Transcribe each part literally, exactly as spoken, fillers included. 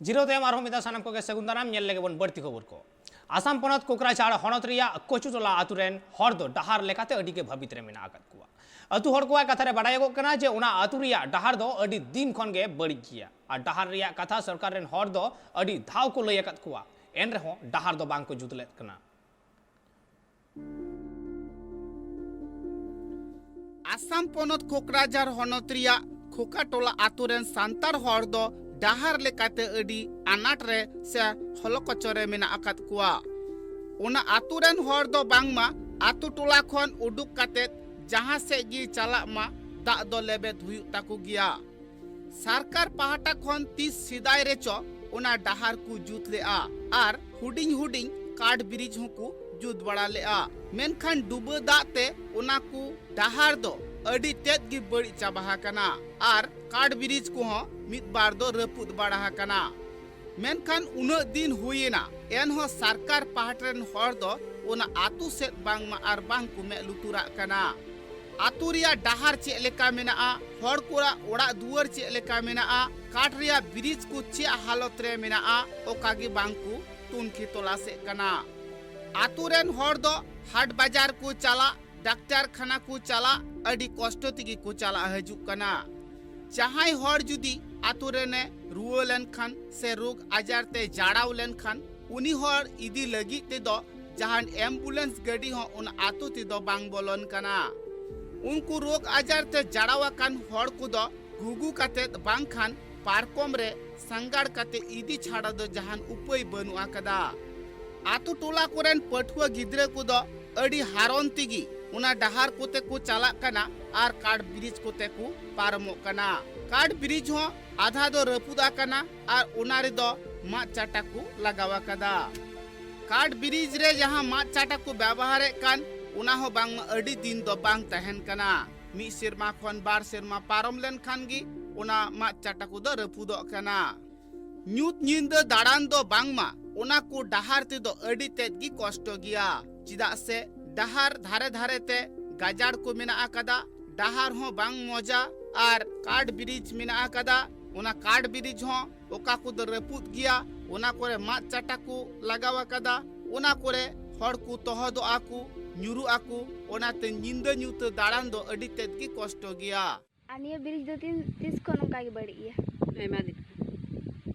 ᱡᱤᱨᱟᱹᱣ ᱛᱟᱭᱚᱢ ᱟᱨᱦᱚᱸ ᱢᱤᱫ ᱫᱷᱟᱣ ᱥᱟᱱᱟᱢ ᱠᱚᱜᱮ ᱥᱟᱹᱜᱩᱱ ᱫᱟᱨᱟᱢ᱾ ᱧᱮᱞ ᱞᱮᱜᱮ ᱵᱚᱱ ᱵᱟᱹᱲᱛᱤ ᱠᱷᱚᱵᱚᱨ ᱠᱚ᱾ ᱟᱥᱟᱢ ᱯᱚᱱᱚᱛ ᱠᱳᱠᱨᱟᱡᱷᱟᱲ ᱦᱚᱱᱚᱛ ᱨᱮᱭᱟᱜ ᱠᱚᱪᱩᱴᱚᱞᱟ ᱟᱛᱩ ᱨᱮᱱ ᱦᱚᱲ ᱫᱚ ᱰᱟᱦᱟᱨ ᱞᱮᱠᱟᱛᱮ ᱟᱹᱰᱤ ᱜᱮ ᱵᱷᱟᱹᱵᱤᱛ ᱨᱮ ᱢᱮᱱᱟᱜ ᱟᱠᱟᱫ ᱠᱚᱣᱟ᱾ ᱟᱹᱛᱩ ᱦᱚᱲ ᱠᱚᱣᱟᱜ ᱠᱟᱛᱷᱟ ᱨᱮ ᱵᱟᱰᱟᱭᱚᱜᱚᱜ ᱠᱟᱱᱟ ᱡᱮ ᱚᱱᱟ ᱟᱹᱛᱩ ᱨᱮᱭᱟᱜ ᱰᱟᱦᱟᱨ ᱫᱚ ᱟᱹᱰᱤ ᱫᱤᱱ ᱠᱷᱚᱱ ᱜᱮ ᱵᱟᱹᱲᱤᱡ ᱜᱮᱭᱟ ᱟᱨ ᱰᱟᱦᱟᱨ ᱨᱮᱭᱟᱜ ᱠᱟᱛᱷᱟ ᱥᱚᱨᱠᱟᱨ ᱨᱮᱱ ᱦᱚᱲ ᱫᱚ ᱟᱹᱰᱤ ᱫᱷᱟᱣ ᱠᱚ ᱞᱟᱹᱭ ᱟᱠᱟᱫ ᱠᱚᱣᱟ, ᱮᱱ ᱨᱮᱦᱚᱸ ᱰᱟᱦᱟᱨ ᱫᱚ ᱵᱟᱝ ᱠᱚ ᱡᱩᱛ ᱞᱮᱫ ᱠᱟᱱᱟ᱾ ᱟᱥᱟᱢ ᱯᱚᱱᱚᱛ ᱠᱳᱠᱨᱟᱡᱷᱟᱨ ᱦᱚᱱᱚᱛ ᱨᱮᱭᱟᱜ ᱠᱷᱳᱠᱟᱴᱚᱞᱟ ᱟᱛᱳ ᱨᱮᱱ ᱥᱟᱱᱛᱟᱲ ᱦᱚᱲ ᱫᱚ ᱰᱟᱦᱟᱨ ᱞᱮᱠᱟᱛᱮ ᱟᱹᱰᱤ ᱟᱱᱟᱴ ᱨᱮ ᱥᱮ ᱦᱚᱞᱚᱠᱚᱪᱚ ᱨᱮ ᱢᱮᱱᱟᱜ ᱟᱠᱟᱫ ᱠᱚᱣᱟ᱾ ᱚᱱᱟ ᱟᱛᱳ ᱨᱮᱱ ᱦᱚᱲ ᱫᱚ ᱵᱟᱝᱢᱟ ᱟᱛᱳ ᱴᱚᱞᱟ ᱠᱷᱚᱱ ᱩᱰᱩᱠ ᱠᱟᱛᱮ ᱡᱟᱦᱟᱸ ᱥᱮᱫ ᱜᱮ ᱪᱟᱞᱟᱜ ᱢᱟ, ᱫᱟᱜ ᱫᱚ ᱞᱮᱵᱮᱫ ᱦᱩᱭᱩᱜ ᱛᱟᱠᱚ ᱜᱮᱭᱟ᱾ ᱥᱚᱨᱠᱟᱨ ᱯᱟᱦᱴᱟ ᱠᱷᱚᱱ ᱛᱤᱥ ᱥᱮᱫᱟᱭ ᱨᱮᱪᱚ ᱚᱱᱟ ᱰᱟᱦᱟᱨ ᱠᱚ ᱡᱩᱛ ᱞᱮᱜᱼᱟ ᱟᱨ ᱦᱩᱰᱤᱧ ᱦᱩᱰᱤᱧ ᱠᱟᱴ ᱵᱨᱤᱡᱽ ᱦᱚᱸᱠᱚ ᱡᱩᱛ ᱵᱟᱲᱟ ᱞᱮᱜᱼᱟ, ᱢᱮᱱᱠᱷᱟᱱ ᱰᱩᱵᱟᱹ ᱫᱟᱜ ᱛᱮ ᱚᱱᱟ ᱠᱚ ᱰᱟᱦᱟᱨ ᱫᱚ ᱟᱹᱰᱤ ᱛᱮᱫ ᱜᱮ ᱵᱟᱹᱲᱤᱡ ᱪᱟᱵᱟ ᱟᱠᱟᱱᱟ ᱟᱨ ᱠᱟᱴ ᱵᱨᱤᱡᱽ ᱠᱚᱦᱚᱸ ᱢᱤᱫ ᱵᱟᱨ ᱫᱚ ᱨᱟᱹᱯᱩᱫ ᱵᱟᱲᱟ ᱟᱠᱟᱱᱟ᱾ ᱢᱮᱱᱠᱷᱟᱱ ᱩᱱᱟᱹᱜ ᱫᱤᱱ ᱦᱩᱭᱮᱱᱟ, ᱮᱱᱦᱚᱸ ᱥᱚᱨᱠᱟᱨ ᱯᱟᱦᱴᱟ ᱨᱮᱱ ᱦᱚᱲ ᱫᱚ ᱚᱱᱟ ᱟᱛᱳ ᱥᱮᱫ ᱵᱟᱝᱢᱟ ᱟᱨ ᱵᱟᱝ ᱠᱚ ᱢᱮᱫ ᱞᱩᱛᱩᱨᱟᱜ ᱠᱟᱱᱟ᱾ ᱟᱛᱳ ᱨᱮᱭᱟᱜ ᱰᱟᱦᱟᱨ ᱪᱮᱫ ᱞᱮᱠᱟ ᱢᱮᱱᱟᱜᱼᱟ, ᱦᱚᱲ ᱠᱚᱣᱟᱜ ᱚᱲᱟᱜ ᱫᱩᱣᱟᱹᱨ ᱪᱮᱫ ᱞᱮᱠᱟ ᱢᱮᱱᱟᱜᱼᱟ, ᱠᱟᱴ ᱨᱮᱭᱟᱜ ᱵᱨᱤᱡᱽ ᱠᱚ ᱪᱮᱫ ᱦᱟᱞᱚᱛ ᱨᱮ ᱢᱮᱱᱟᱜᱼᱟ, ᱚᱠᱟ ᱜᱮ ᱵᱟᱝ ᱠᱚ ᱛᱩᱱᱠᱷᱤ ᱛᱚᱞᱟᱥᱮᱫ ᱠᱟᱱᱟ᱾ ᱟᱛᱳ ᱨᱮᱱ ᱦᱚᱲ ᱫᱚ ᱦᱟᱴ ᱵᱟᱡᱟᱨ ᱠᱚ ᱪᱟᱞᱟᱜ, ᱰᱟᱠᱛᱟᱨ ᱠᱷᱟᱱᱟ ᱠᱚ ᱪᱟᱞᱟᱜ, ᱟᱹᱰᱤ ᱠᱚᱥᱴᱚ ᱛᱮᱜᱮ ᱠᱚ ᱪᱟᱞᱟᱜ ᱦᱤᱡᱩᱜ ᱠᱟᱱᱟ᱾ ᱡᱟᱦᱟᱸᱭ ᱦᱚᱲ ᱡᱩᱫᱤ ᱟᱛᱳ ᱨᱮᱱᱮ ᱨᱩᱣᱟᱹ ᱞᱮᱱᱠᱷᱟᱱ ᱥᱮ ᱨᱳᱜᱽ ᱟᱡᱟᱨ ᱛᱮ ᱡᱟᱲᱟᱣ ᱞᱮᱱᱠᱷᱟᱱ, ᱩᱱᱤ ᱦᱚᱲ ᱤᱫᱤ ᱞᱟᱹᱜᱤᱫ ᱛᱮᱫᱚ ᱡᱟᱦᱟᱱ ᱮᱢᱵᱩᱞᱮᱱᱥ ᱜᱟᱹᱰᱤ ᱦᱚᱸ ᱚᱱᱟ ᱟᱛᱳ ᱛᱮᱫᱚ ᱵᱟᱝ ᱵᱚᱞᱚᱱ ᱠᱟᱱᱟ᱾ ᱩᱱᱠᱩ ᱨᱳᱜᱽ ᱟᱡᱟᱨ ᱛᱮ ᱡᱟᱲᱟᱣ ᱟᱠᱟᱱ ᱦᱚᱲ ᱠᱚᱫᱚ ᱜᱷᱩᱜᱩ ᱠᱟᱛᱮᱫ ᱵᱟᱝᱠᱷᱟᱱ ᱯᱟᱨᱠᱚᱢ ᱨᱮ ᱥᱟᱸᱜᱟᱲ ᱠᱟᱛᱮ ᱤᱫᱤ ᱪᱷᱟᱲᱟ ᱫᱚ ᱡᱟᱦᱟᱱ ᱩᱯᱟᱹᱭ ᱵᱟᱹᱱᱩᱜ ᱟᱠᱟᱫᱟ᱾ ᱟᱛᱳ ᱴᱚᱞᱟ ᱠᱚᱨᱮᱱ ᱯᱟᱹᱴᱷᱩᱣᱟᱹ ᱜᱤᱫᱽᱨᱟᱹ ᱠᱚᱫᱚ ᱟᱹᱰᱤ ᱦᱟᱨᱚᱱ ᱛᱮᱜᱮ ᱚᱱᱟ ᱰᱟᱦᱟᱨ ᱠᱚᱛᱮ ᱠᱚ ᱪᱟᱞᱟᱜ ᱠᱟᱱᱟ ᱟᱨ ᱠᱟᱴ ᱵᱨᱤᱡᱽ ᱠᱚᱛᱮ ᱠᱚ ᱯᱟᱨᱚᱢᱚᱜ ᱠᱟᱱᱟ᱾ ᱠᱟᱴ ᱵᱨᱤᱡᱽ ᱦᱚᱸ ᱟᱫᱷᱟ ᱫᱚ ᱨᱟᱹᱯᱩᱫ ᱟᱠᱟᱱᱟ ᱟᱨ ᱚᱱᱟ ᱨᱮᱫᱚ ᱢᱟᱫ ᱪᱟᱴᱟ ᱠᱚ ᱞᱟᱜᱟᱣ ᱟᱠᱟᱫᱟ᱾ ᱠᱟᱴ ᱵᱨᱤᱡᱽ ᱨᱮ ᱡᱟᱦᱟᱸ ᱢᱟᱫ ᱪᱟᱴᱟ ᱠᱚ ᱵᱮᱵᱚᱦᱟᱨᱮᱫ ᱠᱟᱱ, ᱚᱱᱟ ᱦᱚᱸ ᱵᱟᱝᱢᱟ ᱟᱹᱰᱤ ᱫᱤᱱ ᱫᱚ ᱵᱟᱝ ᱛᱟᱦᱮᱱ ᱠᱟᱱᱟ᱾ ᱢᱤᱫ ᱥᱮᱨᱢᱟ ᱠᱷᱚᱱ ᱵᱟᱨ ᱥᱮᱨᱢᱟ ᱯᱟᱨᱚᱢ ᱞᱮᱱᱠᱷᱟᱱ ᱜᱮ ᱚᱱᱟ ᱢᱟᱫ ᱪᱟᱴᱟ ᱠᱚᱫᱚ ᱨᱟᱹᱯᱩᱫᱚᱜ ᱠᱟᱱᱟ᱾ ᱧᱩᱛ ᱧᱤᱫᱟᱹ ᱫᱟᱬᱟᱱ ᱫᱚ ᱵᱟᱝᱢᱟ ᱚᱱᱟ ᱠᱚ ᱰᱟᱦᱟᱨ ᱛᱮᱫᱚ ᱟᱹᱰᱤ ᱛᱮᱫ ᱜᱮ ᱠᱚᱥᱴᱚ ᱜᱮᱭᱟ, ᱪᱮᱫᱟᱜ ᱥᱮ ᱰᱟᱦᱟᱨ ᱫᱷᱟᱨᱮ ᱫᱷᱟᱨᱮ ᱛᱮ ᱜᱟᱡᱟᱲ ᱠᱚ ᱢᱮᱱᱟᱜ ᱟᱠᱟᱫᱟ, ᱰᱟᱦᱟᱨ ᱦᱚᱸ ᱵᱟᱝ ᱢᱚᱡᱟ ᱟᱨ ᱠᱟᱴ ᱵᱨᱤᱡᱽ ᱢᱮᱱᱟᱜ ᱟᱠᱟᱫᱟ᱾ ᱚᱱᱟ ᱠᱟᱴ ᱵᱨᱤᱡᱽ ᱦᱚᱸ ᱚᱠᱟ ᱠᱚᱫᱚ ᱨᱟᱹᱯᱩᱫ ᱜᱮᱭᱟ, ᱚᱱᱟ ᱠᱚᱨᱮ ᱢᱟᱫ ᱪᱟᱴᱟ ᱠᱚ ᱞᱟᱜᱟᱣ ᱟᱠᱟᱫᱟ, ᱚᱱᱟ ᱠᱚᱨᱮ ᱦᱚᱲ ᱠᱚ ᱛᱚᱦᱚᱫᱚᱜᱼᱟ ᱠᱚ, ᱧᱩᱨᱩᱜ ᱟᱠᱚ᱾ ᱚᱱᱟᱛᱮ ᱧᱤᱫᱟᱹ ᱧᱩᱛᱟᱹ ᱫᱟᱬᱟᱱ ᱫᱚ ᱟᱹᱰᱤ ᱛᱮᱫ ᱜᱮ ᱠᱚᱥᱴᱚ ᱜᱮᱭᱟ᱾ ᱟᱨ ᱱᱤᱭᱟᱹ ᱵᱨᱤᱡᱽ ᱫᱚ ᱛᱤᱱ, ᱛᱤᱥ ᱠᱷᱚᱱ ᱱᱚᱝᱠᱟ ᱜᱮ ᱵᱟᱹᱲᱤᱡ ᱜᱮᱭᱟ? ᱟᱭᱢᱟ ᱫᱤᱱ᱾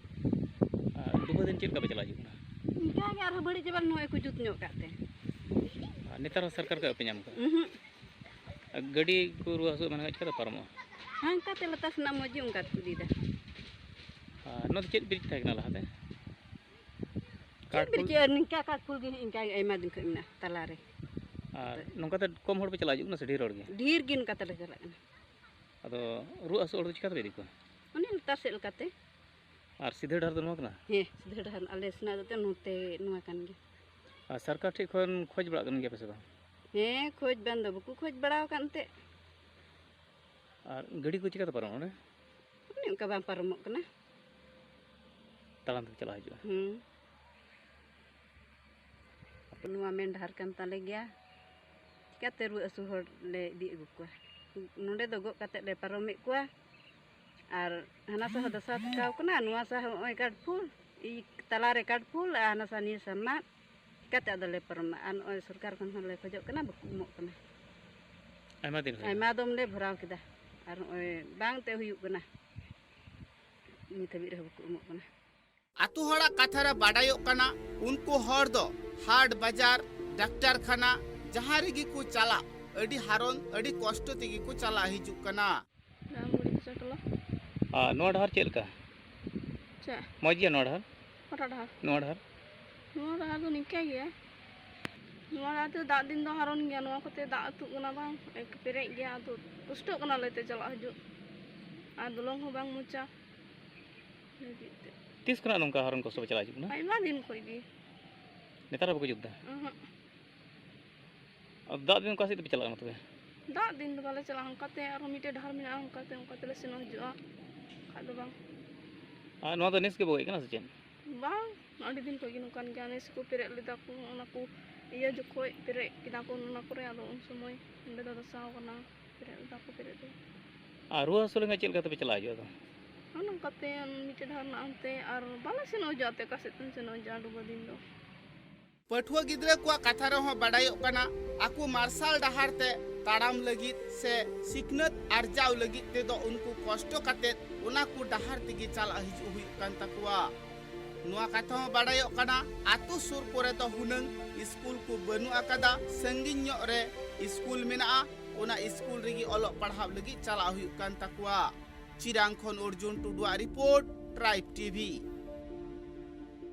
ᱟᱨ ᱰᱩᱵᱟᱹ ᱫᱤᱱ ᱪᱮᱫ ᱞᱮᱠᱟ ᱯᱮ ᱪᱟᱞᱟᱣ ᱦᱤᱡᱩᱜ ᱠᱟᱱᱟ? ᱤᱱᱠᱟ ᱜᱮ ᱟᱨᱦᱚᱸ ᱵᱟᱹᱲᱤᱡ ᱪᱟᱵᱟ ᱞᱮᱱᱟ, ᱱᱚᱜᱼᱚᱭ ᱠᱚ ᱡᱩᱛ ᱧᱚᱜ ᱠᱟᱜ ᱛᱮ᱾ ᱟᱨ ᱱᱮᱛᱟᱨ ᱦᱚᱸ ᱥᱚᱨᱠᱟᱨ ᱠᱷᱚᱡ ᱵᱟᱯᱮ ᱧᱟᱢ ᱠᱟᱜᱼᱟ? ᱩᱦᱩᱸ᱾ ᱟᱨ ᱜᱟᱹᱰᱤ ᱠᱚ ᱨᱩᱣᱟᱹ ᱦᱟᱹᱥᱩ ᱮᱢᱟᱱ ᱠᱷᱟᱡ ᱪᱤᱠᱟᱹᱛᱮ ᱯᱟᱨᱚᱢᱚᱜᱼᱟ? ᱦᱟᱱᱠᱟ ᱛᱮ ᱞᱟᱛᱟᱨ ᱥᱮᱱᱟᱜ ᱢᱚᱡᱽ ᱜᱮ ᱚᱱᱠᱟ ᱛᱮᱠᱚ ᱤᱫᱤᱭᱮᱫᱟ᱾ ᱟᱨ ᱱᱚᱣᱟ ᱫᱚ ᱪᱮᱫ ᱵᱨᱤᱡᱽ ᱛᱟᱦᱮᱸ ᱠᱟᱱᱟ ᱞᱟᱦᱟᱛᱮ? ᱪᱮᱫ ᱠᱟᱴᱯᱷᱩᱞ? ᱵᱨᱤᱡᱽ? ᱟᱨ ᱱᱤᱝᱠᱟ ᱠᱟᱴᱯᱷᱩᱞ ᱜᱮ ᱤᱱᱠᱟ ᱜᱮ ᱟᱭᱢᱟ ᱫᱤᱱ ᱠᱷᱚᱡ ᱢᱮᱱᱟᱜᱼᱟ ᱛᱟᱞᱟᱨᱮ᱾ ᱟᱨ ᱱᱚᱝᱠᱟ ᱛᱮ ᱠᱚᱢ ᱦᱚᱲ ᱯᱮ ᱪᱟᱞᱟᱣ ᱦᱤᱡᱩᱜ ᱠᱟᱱᱟ ᱥᱮ ᱰᱷᱮᱨ ᱦᱚᱲ ᱜᱮ? ᱰᱷᱮᱨ ᱜᱮ ᱱᱚᱝᱠᱟ ᱛᱮᱞᱮ ᱪᱟᱞᱟᱜ ᱠᱟᱱᱟ᱾ ᱟᱫᱚ ᱨᱩᱣᱟᱹ ᱦᱟᱹᱥᱩ ᱦᱚᱲ ᱫᱚ ᱪᱤᱠᱟᱹ ᱛᱮᱯᱮ ᱤᱫᱤ ᱠᱚᱣᱟ? ᱚᱱᱮ ᱞᱟᱛᱟᱨ ᱥᱮᱫ ᱞᱮᱠᱟᱛᱮ᱾ ᱟᱨ ᱥᱤᱫᱷᱟᱹ ᱰᱟᱦᱟᱨ ᱫᱚ ᱱᱚᱣᱟ ᱠᱟᱱᱟ? ᱦᱮᱸ, ᱥᱤᱫᱷᱟᱹ ᱰᱟᱦᱟᱨ ᱟᱞᱮ ᱥᱮᱱᱟᱜ ᱫᱚ ᱱᱚᱛᱮ ᱱᱚᱣᱟ ᱠᱟᱱ ᱜᱮᱭᱟ᱾ ᱟᱨ ᱥᱚᱨᱠᱟᱨ ᱴᱷᱮᱡ ᱠᱷᱚᱱ ᱠᱷᱚᱡᱽ ᱵᱟᱲᱟᱜ ᱠᱟᱱ ᱜᱮᱭᱟ ᱯᱮ ᱥᱮ ᱵᱟᱝ? ᱦᱮᱸ, ᱠᱷᱚᱡᱽ ᱵᱟᱝ ᱫᱚ ᱵᱟᱠᱚ ᱠᱷᱚᱡᱽ ᱵᱟᱲᱟ ᱟᱠᱟᱫ ᱮᱱᱛᱮᱫ᱾ ᱟᱨ ᱜᱟᱹᱰᱤ ᱠᱚ ᱪᱤᱠᱟᱹᱛᱮ ᱯᱟᱨᱚᱢᱚᱜᱼᱟ ᱚᱸᱰᱮ? ᱚᱱᱮ ᱚᱱᱠᱟ ᱵᱟᱝ ᱯᱟᱨᱚᱢᱚᱜ ᱠᱟᱱᱟ᱾ ᱛᱟᱲᱟᱢ ᱛᱮᱯᱮ ᱪᱟᱞᱟᱣ ᱦᱤᱡᱩᱜᱼᱟ? ᱦᱩᱸ᱾ ᱱᱚᱣᱟ ᱢᱮᱱ ᱰᱟᱦᱟᱨ ᱠᱟᱱ ᱛᱟᱞᱮ ᱜᱮᱭᱟ, ᱪᱤᱠᱟᱹᱛᱮ ᱨᱩᱣᱟᱹ ᱦᱟᱹᱥᱩ ᱦᱚᱲ ᱞᱮ ᱤᱫᱤ ᱟᱹᱜᱩ ᱠᱚᱣᱟ? ᱱᱚᱸᱰᱮ ᱫᱚ ᱜᱚᱜ ᱠᱟᱛᱮ ᱞᱮ ᱯᱟᱨᱚᱢᱮᱫ ᱠᱚᱣᱟ᱾ ᱟᱨ ᱦᱟᱱᱟ ᱥᱟᱦᱟ ᱫᱚᱥᱟ ᱛᱷᱟᱠᱟᱣ ᱠᱟᱱᱟ, ᱱᱚᱣᱟ ᱥᱟᱦᱟ ᱱᱚᱜᱼᱚᱭ ᱠᱟᱴᱯᱷᱩᱞ, ᱤ-, ᱛᱟᱞᱟᱨᱮ ᱠᱟᱴᱯᱷᱩᱞ ᱟᱨ ᱦᱟᱱᱟ ᱥᱟᱦᱟ ᱱᱤᱭᱟᱹ ᱥᱟᱦᱟ ᱢᱟᱫ᱾ ᱪᱤᱠᱟᱹᱛᱮ ᱟᱫᱚ ᱞᱮ ᱯᱟᱨᱚᱢᱟ? ᱟᱨ ᱱᱚᱜᱼᱚᱭ ᱥᱚᱨᱠᱟᱨ ᱠᱷᱚᱱ ᱦᱚᱸᱞᱮ ᱠᱷᱚᱡᱚᱜ ᱠᱟᱱᱟ, ᱵᱟᱠᱚ ᱮᱢᱚᱜ ᱠᱟᱱᱟ᱾ ᱟᱭᱢᱟ ᱫᱤᱱ ᱦᱩᱭᱱᱟ? ᱟᱭᱢᱟ ᱫᱚᱢ ᱞᱮ ᱵᱷᱚᱨᱟᱣ ᱠᱮᱫᱟ, ᱟᱨ ᱱᱚᱜᱼᱚᱭ ᱵᱟᱝ ᱛᱮ ᱦᱩᱭᱩᱜ ᱠᱟᱱᱟ, ᱱᱤᱛ ᱦᱟᱹᱵᱤᱡ ᱨᱮᱦᱚᱸ ᱵᱟᱠᱚ ᱮᱢᱚᱜ ᱠᱟᱱᱟ᱾ ᱟᱛᱳ ᱦᱚᱲᱟᱜ ᱠᱟᱛᱷᱟ ᱨᱮ ᱵᱟᱰᱟᱭᱚᱜ ᱠᱟᱱᱟ, ᱩᱱᱠᱩ ᱦᱚᱲ ᱫᱚ ᱦᱟᱴ ᱵᱟᱡᱟᱨ, ᱰᱟᱠᱛᱟᱨ ᱠᱷᱟᱱᱟ, ᱡᱟᱦᱟᱸ ᱨᱮᱜᱮ ᱠᱚ ᱪᱟᱞᱟᱜ, ᱟᱹᱰᱤ ᱦᱟᱨᱚᱱ, ᱟᱹᱰᱤ ᱠᱚᱥᱴᱚ ᱛᱮᱜᱮ ᱠᱚ ᱪᱟᱞᱟᱜ ᱦᱤᱡᱩᱜ ᱠᱟᱱᱟ᱾ ᱡᱟᱢᱵᱩᱲᱤ ᱠᱚᱪᱟ ᱴᱚᱞᱟ᱾ ᱟᱨ ᱱᱚᱣᱟ ᱰᱟᱦᱟᱨ ᱪᱮᱫ ᱞᱮᱠᱟ? ᱪᱮᱫ? ᱢᱚᱡᱽ ᱜᱮᱭᱟ ᱱᱚᱣᱟ ᱰᱟᱦᱟᱨ? ᱚᱠᱟᱴᱟᱜ ᱰᱟᱦᱟᱨ? ᱱᱚᱣᱟ ᱰᱟᱦᱟᱨ᱾ ᱱᱚᱣᱟ ᱰᱟᱦᱟᱨ ᱫᱚ ᱱᱤᱝᱠᱟᱹ ᱜᱮᱭᱟ᱾ ᱱᱚᱣᱟ ᱰᱟᱦᱟᱨ ᱛᱮ ᱫᱟᱜ ᱫᱤᱱ ᱫᱚ ᱦᱟᱨᱚᱱ ᱜᱮᱭᱟ, ᱱᱚᱣᱟ ᱠᱚᱛᱮ ᱫᱟᱜ ᱟᱹᱛᱩᱜ ᱠᱟᱱᱟ ᱵᱟᱝ, ᱮᱠ ᱯᱮᱨᱮᱡ ᱜᱮᱭᱟ, ᱟᱫᱚ ᱠᱚᱥᱴᱚᱜ ᱠᱟᱱᱟᱞᱮ ᱛᱮ ᱪᱟᱞᱟᱜ ᱦᱤᱡᱩᱜ᱾ ᱟᱨ ᱫᱚᱞᱚᱝ ᱦᱚᱸ ᱵᱟᱝ ᱢᱚᱡᱟ᱾ ᱤᱱᱟᱹ ᱦᱚᱛᱮᱡ ᱛᱮ᱾ ᱛᱤᱥ ᱠᱷᱚᱱᱟᱜ ᱱᱚᱝᱠᱟ ᱦᱟᱨᱚᱱ ᱠᱚᱥᱴᱚ ᱯᱮ ᱪᱟᱞᱟᱣ ᱦᱤᱡᱩᱜ ᱠᱟᱱᱟ? ᱟᱭᱢᱟ ᱫᱤᱱ ᱠᱷᱚᱡ ᱜᱮ᱾ ᱱᱮᱛᱟᱨ ᱦᱚᱸ ᱵᱟᱠᱚ ᱡᱩᱛ ᱮᱫᱟ? ᱚᱦᱚᱸᱜ᱾ ᱟᱫᱚ ᱫᱟᱜ ᱫᱤᱱ ᱚᱠᱟ ᱥᱮᱫ ᱛᱮᱯᱮ ᱪᱟᱞᱟᱜ ᱠᱟᱱᱟ ᱛᱚᱵᱮ? ᱫᱟᱜ ᱫᱤᱱ ᱫᱚ ᱵᱟᱞᱮ ᱪᱟᱞᱟᱜᱼᱟ, ᱚᱱᱠᱟᱛᱮ ᱟᱨᱦᱚᱸ ᱢᱤᱫᱴᱮᱡ ᱰᱟᱦᱟᱨ ᱢᱮᱱᱟᱜᱼᱟ, ᱚᱱᱠᱟᱛᱮ, ᱚᱱᱠᱟ ᱛᱮᱞᱮ ᱥᱮᱱᱚᱜ ᱦᱤᱡᱩᱜᱼᱟ, ᱵᱟᱠᱷᱟᱡ ᱫᱚ ᱵᱟᱝ᱾ ᱟᱨ ᱱᱚᱣᱟ ᱫᱚ ᱱᱮᱥ ᱜᱮ ᱵᱚᱜᱚᱡ ᱠᱟᱱᱟ ᱥᱮ ᱪᱮᱫ? ᱵᱟᱝ, ᱟᱹᱰᱤ ᱫᱤᱱ ᱠᱷᱚᱡ ᱜᱮ ᱱᱚᱝᱠᱟᱱ ᱜᱮᱭᱟ᱾ ᱱᱮᱥ ᱠᱚ ᱯᱮᱨᱮᱡ ᱞᱮᱫᱟ ᱠᱚ, ᱚᱱᱟ ᱠᱚ ᱤᱭᱟᱹ ᱡᱚᱠᱷᱚᱡ ᱯᱮᱨᱮᱡ ᱠᱮᱫᱟ ᱠᱚ ᱚᱱᱟ ᱠᱚᱨᱮ, ᱟᱫᱚ ᱩᱱ ᱥᱚᱢᱚᱭ ᱚᱸᱰᱮ ᱫᱚ ᱫᱷᱟᱥᱟᱣ ᱠᱟᱱᱟ, ᱯᱮᱨᱮᱡ ᱞᱮᱫᱟ ᱠᱚ ᱯᱮᱨᱮᱡ ᱫᱚ᱾ ᱟᱨ ᱨᱩᱣᱟᱹ ᱦᱟᱹᱥᱩ ᱞᱮᱱᱠᱷᱟᱱ ᱪᱮᱫ ᱞᱮᱠᱟ ᱛᱮᱯᱮ ᱪᱟᱞᱟᱣ ᱦᱤᱡᱩᱜᱼᱟ ᱟᱫᱚ? ᱱᱚᱝᱠᱟᱛᱮ ᱢᱤᱫᱴᱮᱡ ᱰᱟᱦᱟᱨ ᱢᱮᱱᱟᱜᱼᱟ ᱚᱱᱛᱮ, ᱟᱨ ᱵᱟᱞᱮ ᱥᱮᱱᱚᱜᱼᱟ ᱡᱟᱛᱮ ᱚᱠᱟ ᱥᱮᱫ ᱛᱮᱢ ᱥᱮᱱᱚᱜᱼᱟ ᱡᱟ ᱰᱩᱵᱟᱹ ᱫᱤᱱ ᱫᱚ᱾ ᱯᱟᱹᱴᱷᱩᱣᱟᱹ ᱜᱤᱫᱽᱨᱟᱹ ᱠᱚᱣᱟᱜ ᱠᱟᱛᱷᱟ ᱨᱮᱦᱚᱸ ᱵᱟᱰᱟᱭᱚᱜ ᱠᱟᱱᱟ, ᱟᱠᱚ ᱢᱟᱨᱥᱟᱞ ᱰᱟᱦᱟᱨ ᱛᱮ ᱛᱟᱲᱟᱢ ᱞᱟᱹᱜᱤᱫ ᱥᱮ ᱥᱤᱠᱷᱱᱟᱹᱛ ᱟᱨᱡᱟᱣ ᱞᱟᱹᱜᱤᱫ ᱛᱮᱫᱚ ᱩᱱᱠᱩ ᱠᱚᱥᱴᱚ ᱠᱟᱛᱮ ᱚᱱᱟ ᱠᱚ ᱰᱟᱦᱟᱨ ᱛᱮᱜᱮ ᱪᱟᱞᱟᱜ ᱦᱤᱡᱩᱜ ᱦᱩᱭᱩᱜ ᱠᱟᱱ ᱛᱟᱠᱚᱣᱟ᱾ ᱱᱚᱣᱟ ᱠᱟᱛᱷᱟ ᱦᱚᱸ ᱵᱟᱰᱟᱭᱚᱜ ᱠᱟᱱᱟ, ᱟᱛᱳ ᱥᱩᱨ ᱠᱚᱨᱮ ᱫᱚ ᱦᱩᱱᱟᱹᱝ ᱥᱠᱩᱞ ᱠᱚ ᱵᱟᱹᱱᱩᱜ ᱟᱠᱟᱫᱟ, ᱥᱟᱺᱜᱤᱧ ᱧᱚᱜ ᱨᱮ ᱥᱠᱩᱞ ᱢᱮᱱᱟᱜᱼᱟ, ᱚᱱᱟ ᱥᱠᱩᱞ ᱨᱮᱜᱮ ᱚᱞᱚᱜ ᱯᱟᱲᱦᱟᱣ ᱞᱟᱹᱜᱤᱫ ᱪᱟᱞᱟᱜ ᱦᱩᱭᱩᱜ ᱠᱟᱱ ᱛᱟᱠᱚᱣᱟ᱾ ᱪᱤᱨᱟᱝ ᱠᱷᱚᱱ ᱚᱨᱡᱩᱱ ᱴᱩᱰᱩᱣᱟᱜ ᱨᱤᱯᱳᱨᱴ, ᱴᱨᱟᱭᱤᱵᱽ ᱴᱤᱵᱷᱤ᱾